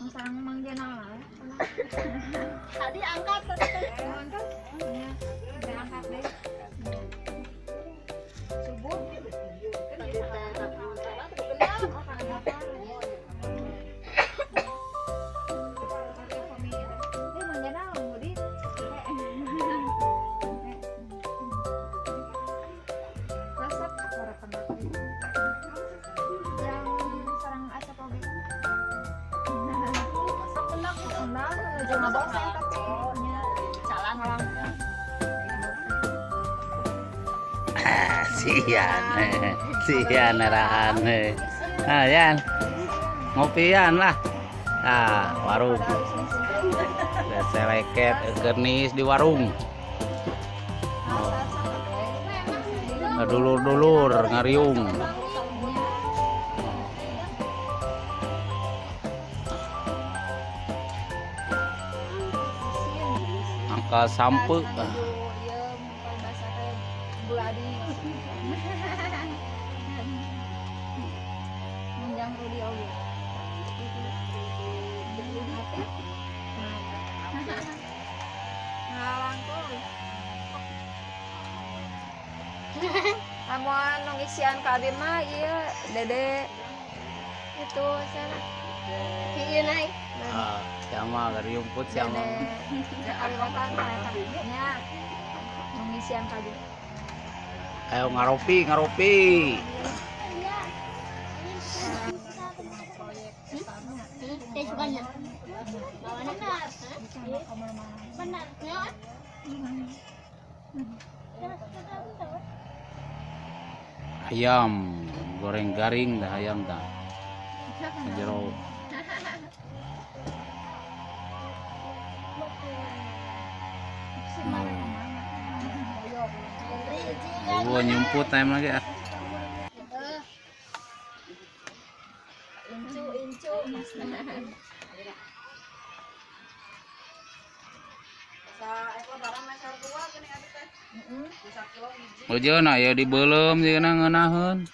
Sarang Mang Jenal lah. Tadi angkat tadi. Angkat. Ya, angkat deh. Subuh. Sian, sian rahan. Nah, yan. Ngopian lah. Nah, warung. Seleket gernis di warung. Oh. Dulur-dulur ngariung. Angka sampe. Lamun nu ngisian ka abi mah ieu Dede itu sana. Ieu naik. Ah, sama gariumput sama. Dede kaliwatan ka nya. Nu ngisian ka abi. Ayo ngaropi, ngaropi. Teh sukanya. Benar. Ayam goreng garing dah ayam dah. Jero. Oh, nyumput ayam lagi ah. Incu incu. Ujana ya dibeuleum jeung ngeunaheun.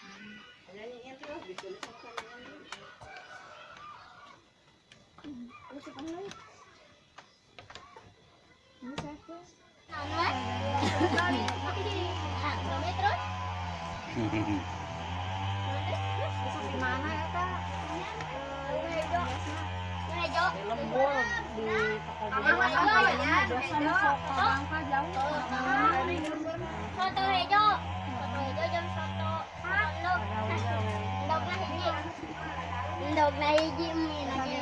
Soto hejo, soto hejo jam soto endog, endog na hiji, endog na hiji mie lagi.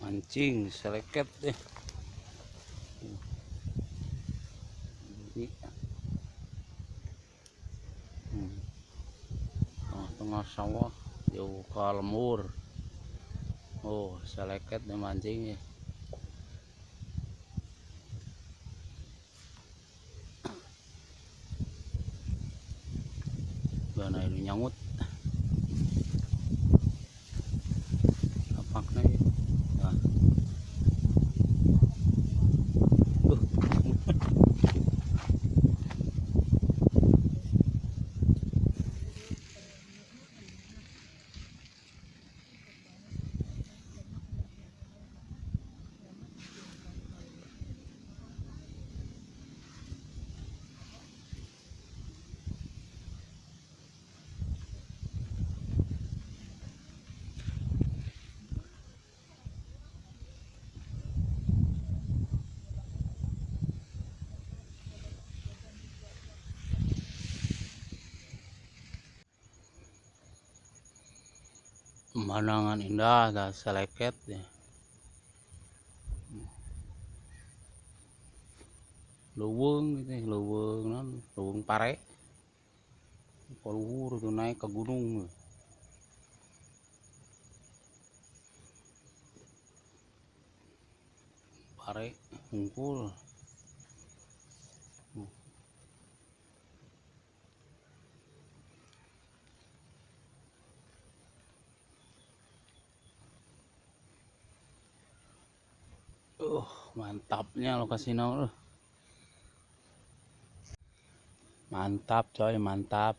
Mancing seleket deh. Tengah sawah jauh ke lembur. Oh, seleket deh mancingnya. Gana ini nyangut. Lapaknya ya. Nah. Pemandangan indah dah seleket ya. Leuweung gitu, leuweung non, leuweung pare. Kaluhur tuh naik ke gunung. Pare hungkul. Mantapnya lokasi. Mantap coy, mantap.